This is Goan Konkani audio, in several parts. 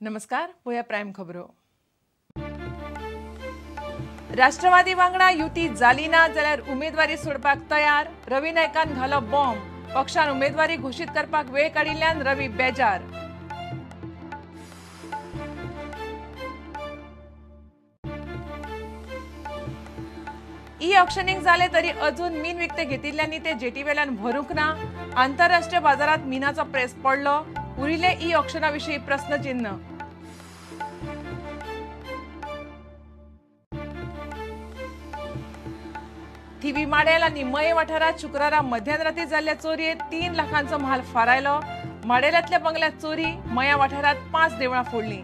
नमस्कार, पळोवया प्रायम खबरो. राष्ट्रवादी वांगडा युती जाली ना जाल्यार उमेदवारी सोडपाक तयार. रवी नायकान घालो बॉम्ब. पक्षान उमेदवारी घोशीत करपाक वेळ काडिल्ल्यान रवी बेजार. ई ऑक्शनिंग जाले तरी अजून मीन विकते घेतिल्ल्यांनी ते जेटीवेल्यान व्हरूंक ना. आंतरराष्ट्रीय बाजारात मिनाचो प्रेस पडलो. उरिल्ले ई ऑक्शना विशीं प्रस्नचिन्ह. थिवी माडेल आनी मये वाठारांत शुक्रारा मध्यानराती जाल्ल्या चोरयेंत 3 लाखांचो म्हाल फारायलो. माडेलांतल्या बंगल्यात चोरी, मया वाठारांत 5 देवळां फोडलीं.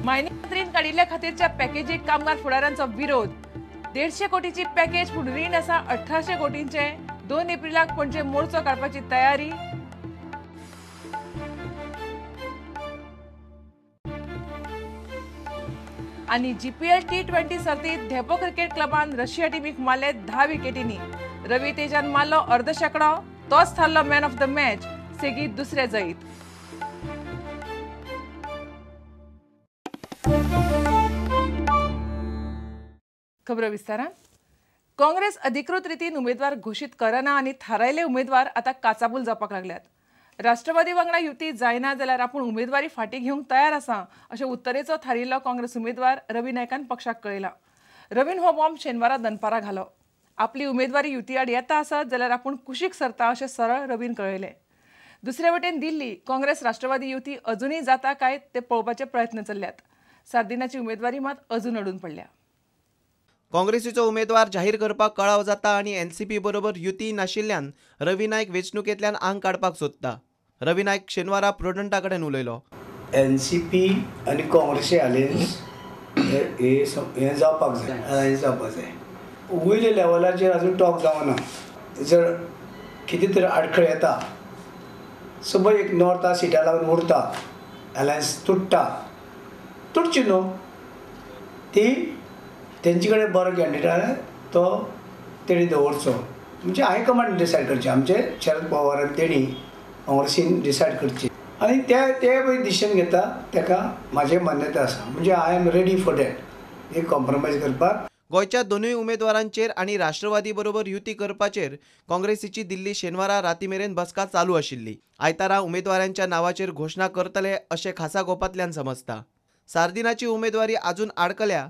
मायनिंग मंत्रीन काडिल्ल्या खातीरच्या पॅकेजीक कामगार फुडाऱ्यांचो विरोध. 150 कोटीची पॅकेज पूण रीण आसा 1800 कोटींचें. 2 एप्रिलाक पणजे मोर्चो काडपाची तयारी. आनी जीपीएल T20 सर्तीत धेपो क्रिकेट क्लबान रशिया टिमीक मारले 10 विकेटींनी. रवी तेजान मारलो अर्द शेंकडो, तोच थारलो मॅन ऑफ the match. सेगीत दुसरे जैत. खबरो विस्तारान. काँग्रेस अधिकृत रितीन उमेदवार घोशीत करना आनी थारायले उमेदवार आतां काचाबूल जावपाक लागल्यात. राष्ट्रवादी वांगडा युती जायना जाल्यार आपूण उमेदवारी फाटीं घेवंक तयार आसा अशें उत्तरेचो थारिल्लो काँग्रेस उमेदवार रवी नायकान पक्षाक कळयलां. रवीन हो बॉम्ब शेनवारा दनपारा घालो. आपली उमेदवारी युती आड येता आसत जाल्यार आपूण कुशीक सरता अशें सरळ रवीन कळयलें. दुसरे वटेन दिल्ली काँग्रेस राष्ट्रवादी युती अजूनय जाता काय ते पळोवपाचे प्रयत्न चल्ल्यात. सार्दिनाची उमेदवारी मात अजून अडून पडल्या. काँग्रेसीचो उमेदवार जाहीर करपाक कळाव जाता आनी एनसीपी बरोबर युती नाशिल्ल्यान रवी नायक वेंचणुकेंतल्यान आंग काडपाक सोदता. रवी नायक शेनवारा प्रुडंटा कडेन उलयलो. एनसीपी आनी काँग्रेसी अलायन्स हे जावपाक जाय, अलायन्स जावपाक जाय. वयल्या लेवलाचेर अजून टॉक जावना. जर कितें तरी आडखळ येता, सपोज एक नॉर्था सिटा लागून उरता, अलायन्स तुट्टा, तुटची न्हू ती तेंचे कडेन बरो कॅन्डिडेट आसा तो तेणी दवरचो. म्हणजे हायकमांड डिसायड करचें, आमचे शरद पवार तेणी काँग्रेसीन डिसायड करचें आनी ते पळय डिसिजन घेता ताका म्हाजें मान्यता आसा. म्हणजे I am ready for that, एक कॉम्प्रोमायज करपाक. गोंयच्या दोनूय उमेदवारांचेर आनी राष्ट्रवादी बरोबर युती करपाचेर काँग्रेसीची दिल्ली शेनवारा राती मेरेन बसका चालू आशिल्ली. आयतारा उमेदवारांच्या नांवाचेर घोशणा करतले अशें खासा गोपांतल्यान समजता. सार्दिनाची उमेदवारी आजून आडकल्या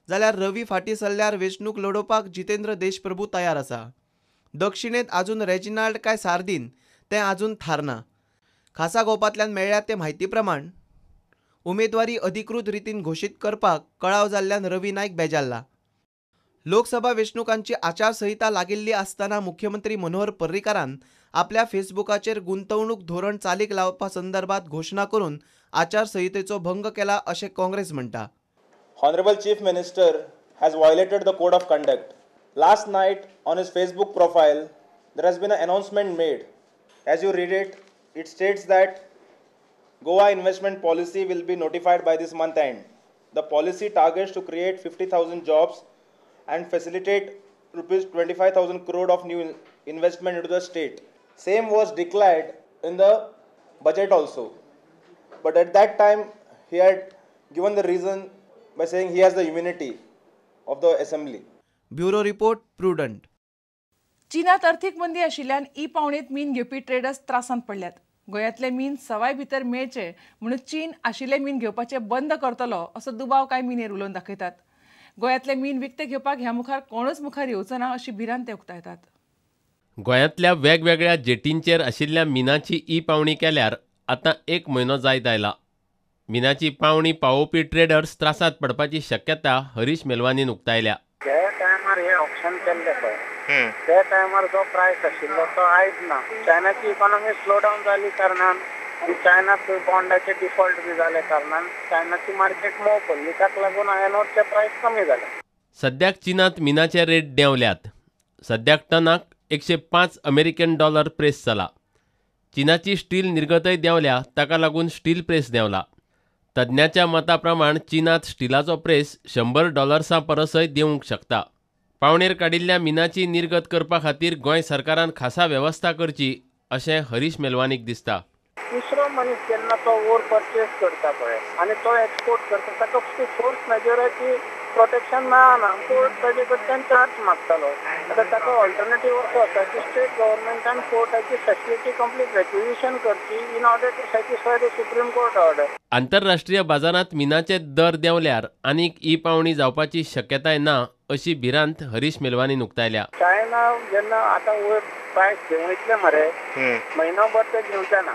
जाल्यार रवी फाटीं सरल्यार वेंचणूक लडोवपाक जितेंद्र देशप्रभू तयार आसा. दक्षिणेंत आजून रेजिनाल्ड काय सार्दीन तें आजून थारना. खासा गोपांतल्यान मेळ्ळ्या ते म्हायती प्रमाण उमेदवारी अधिकृत रितीन घोशीत करपाक कळाव जाल्ल्यान रवी नायक बेजारला. लोकसभा वेंचणुकांची आचारसंहिता लागिल्ली आसतना मुख्यमंत्री मनोहर पर्रीकारान आपल्या फेसबुकाचेर गुंतवणूक धोरण चालीक लावपा संदर्भात घोशणा करून आचारसंहितेचो भंग केला अशें काँग्रेस म्हणटा. Honorable Chief Minister has violated the code of conduct. Last night on his Facebook profile, there has been an announcement made. As you read it, it states that Goa investment policy will be notified by this month end. The policy targets to create 50,000 jobs and facilitate rupees 25,000 crore of new investment into the state. Same was declared in the budget also. But at that time, he had given the reason by saying he has the immunity of the assembly. Bureau report, Prudent. चीनात अर्थीक मंदी आशिल्ल्यान ई पावणेंत मीन घेवपी ट्रेडर्स त्रासांत पडल्यात. गोंयांतले मीन सवाय भितर मेळचें म्हणून चीन आशिल्लें मीन घेवपाचें बंद करतलो असो दुबाव कांय मिनेर उलोवन दाखयतात. गोंयांतले मीन विकतें घेवपाक ह्या मुखार कोणूच मुखार येवचो ना अशी भिरांत ते उक्तायतात. गोंयांतल्या वेगवेगळ्या जेटींचेर आशिल्ल्या मिनाची ई पावणी केल्यार आतां 1 म्हयनो जायत आयला. मिनाची पावणी पावोवपी ट्रेडर्स त्रासांत पडपाची शक्यता हरीश मेलवानीन उक्तायल्या. ज्या टायमार हे ऑक्शन केल्ले पळय त्या टायमार जो प्रायस आशिल्लो तो आयज ना. चायनाची इकॉनॉमी स्लो डावन जाली कारणान आनी चायनाक बॉन्डाचे डिफॉल्ट बी जाले कारणान चायनाची मार्केट मोव पडली, ताका लागून आयर्न ओरचे प्रायस कमी जाले. सद्याक चीनांत मिनाचे रेट देंवल्यात. सद्याक टनाक 105 अमेरिकन डॉलर प्रेस जाला. चीनाची स्टील निर्गतय देंवल्या, ताका लागून स्टील प्रेस देंवला. तज्ञाच्या मता प्रमाण चीनांत स्टिलाचो प्रेस $100 परसय देंवूंक शकता. पावणेर काडिल्ल्या मिनाची निर्गत करपा खातीर गोंय सरकारान खासा वेवस्था करची अशें हरीश मेलवानीक दिसता. तिसरो मनीस जेन्ना तो ओर परचेस करता पळय आनी तो एक्सपोर्ट करता ताका फोर्स मेजराची प्रोटेक्शन मेळना, कोर्ट ताजे कडल्यान चार्ज मागतालो. आतां ताका ऑल्टरनेटीव असो आसा की स्टेट गव्हर्मेंटान कोर्टाची फॅसिलिटी कंप्लीट रेक्विजिशन करची in order to satisfy the supreme court order. आंतरराष्ट्रीय बाजारांत मिनाचे दर देंवल्यार आनीक ही पावणी जावपाची शक्यताय ना अशी भिरांत हरीश मेलवानीन उक्तायल्या. चायना जेन्ना आतां वयर प्रायस देंवयतले मरे, म्हयनोभर ते घेवचे ना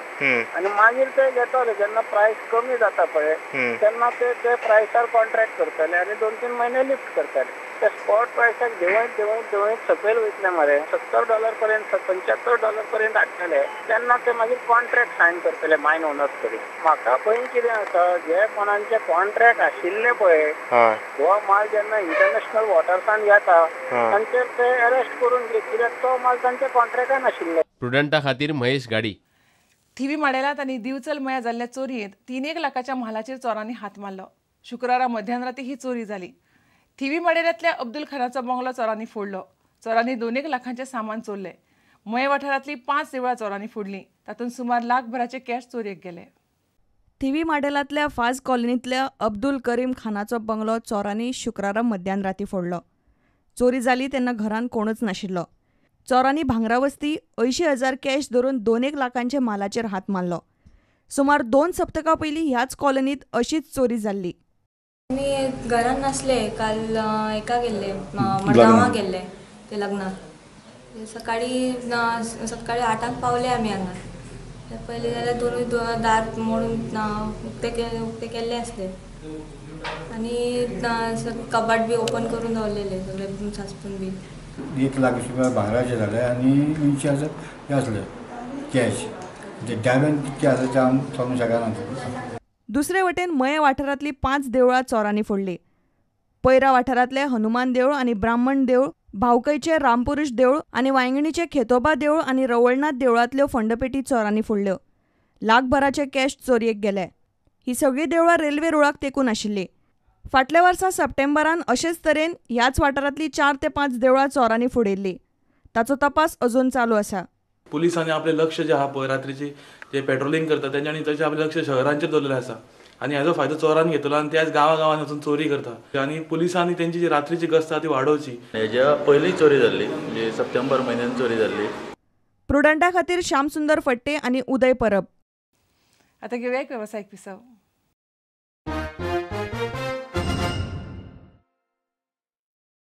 आनी मागीर ते घेतले जेन्ना प्रायस कमी जाता पळय तेन्ना ते ते प्रायसार कॉन्ट्रॅक्ट करतले आनी 2-3 म्हयने लिफ्ट करतले. ते स्पॉट प्रायसाक देंवयत देंवयत देंवयत सकयल वयतले मरे, $70 पर्यंत $75 पर्यंत हाडटले तेन्ना ते मागीर कॉन्ट्रॅक्ट सायन करतले मायन ओनर्स कडेन. म्हाका पळय कितें आसा, जे कोणांचे कॉन्ट्रॅक्ट आशिल्ले पळय हो माल जेन्ना इंटरनॅशनल वॉटर्सान येता तांचेर ते अरेस्ट करून घेत, कित्याक तो माल तांच्या कॉन्ट्रॅक्टान आशिल्लो. प्रुडंटा खातीर महेश गाडी. थिवी माडेलात आनी दिवचल मया जाल्ल्या चोरयेंत 3 लाखाच्या म्हालाचेर चोरांनी हात मारलो. शुक्रारा मध्यानराती ही चोरी जाली. थिवी माडेलांतल्या अब्दुल खानाचो बंगलो चोरांनी फोडलो. चोरांनी 2 लाखांचें सामान चोरलें. मये वाठारांतली 5 देवळां चोरांनी फोडलीं. तातूंत सुमार लाखभराचे कॅश चोरयेक गेले. थिवी माडेलांतल्या फाज कॉलनींतल्या अब्दुल करीम खानाचो बंगलो चोरांनी शुक्रारा मध्यान राती फोडलो. चोरी जाली तेन्ना घरांत कोणूच नाशिल्लो. चोरांनी भांगरा वस्ती 80,000 कॅश धरून 2 लाखांचे मालाचेर हात मारलो. सुमार 2 सप्तकां पयलीं ह्याच कॉलनींत अशीच चोरी जाल्ली. आमी घरान नासले, काल हेका गेल्ले मडगांवा गेल्ले ते लग्नाक. सकाळी सकाळी 8 पावले आमी हांगा. पयले जाल्यार दोनूय दार मोडून उक्ते केल्ले आसले आनी कपाट बी ओपन करून दवरलेले सगळे सासपून बी. 1 लाख रुपया भांगराचे जाले आनी 80,000 हे आसले कॅश. डॅमेज कितके आसा ते आमी सांगूंक शकना. दुसरे वटेन मये वाठारांतली 5 देवळां चोरांनी फोडली. पैरा वाठारांतले हनुमान देवूळ आनी ब्राह्मण देवूळ, भावकयचे रामपुरुष देवूळ आनी वांयगणीचे खेतोबा देवूळ आनी रवळनाथ देवळांतल्यो फंडपेटी चोरांनी फोडल्यो. लाखभराचे कॅश चोरयेक गेले. ही सगळीं देवळां रेल्वे रुळाक तेंकून आशिल्ली. फाटल्या वर्सा सप्टेंबरान अशेच तरेन ह्याच वाठारांतली 4 ते 5 देवळां चोरांनी फोडिल्ली. ताचो तपास अजून चालू आसा. पुलिसांनी आपलें लक्ष जें आहा पळय रात्रीची जे पेट्रोलिंग करता तेंच्यांनी तशें आपलें लक्ष शहरांचेर दवरलेलें आसा आनी हाजो फायदो चोरान घेतलो आनी त्याच गांवा गांवांनी वचून चोरी करता आनी पुलिसांनी तेंची जी रात्रीची गस्त आहा ती वाडोवची. हेज्या पयलीं चोरी जाल्ली, म्हणजे सप्टेंबर म्हयन्यान चोरी जाल्ली. प्रुडंटा खातीर श्यामसुंदर फट्टे आनी उदय परब. आतां घेवया एक वेवसायीक पिसव.